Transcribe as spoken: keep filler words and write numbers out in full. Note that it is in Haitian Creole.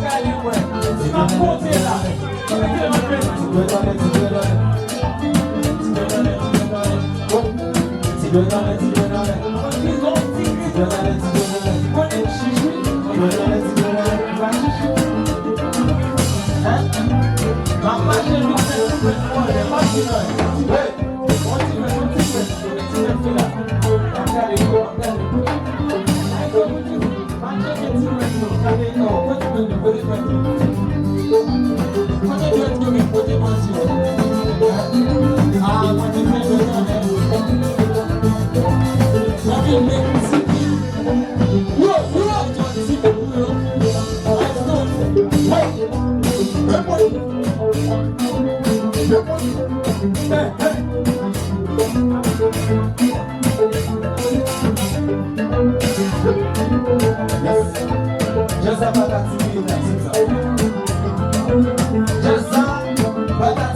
Ti m ap konte la. Mete l anlè. Ti dwèt anlè, ti dwèt anlè. Ti dwèt anlè, ti dwèt anlè. Ti dwèt anlè, ti dwèt anlè. Hein? M ap mache jis fè ti pèt pou anlè, pa di anyen. Hey! On ti pèt, on ti pèt, on ti pèt fè la. M ap gade, m ap gade. Mache fè ti pèt non, gade non, kote pèt yo, kote pèt yo? Kote pèt yo menm, kote pèt yo? Ah, kote pèt yo anlè? Anpil men ti yo, yo, yo, ti pèt yo. Let's go. Hey! Reponn. Reponn. Hey, hey. Yes. Jazz la pa ka tire nan tip sa. Jazz la pa ka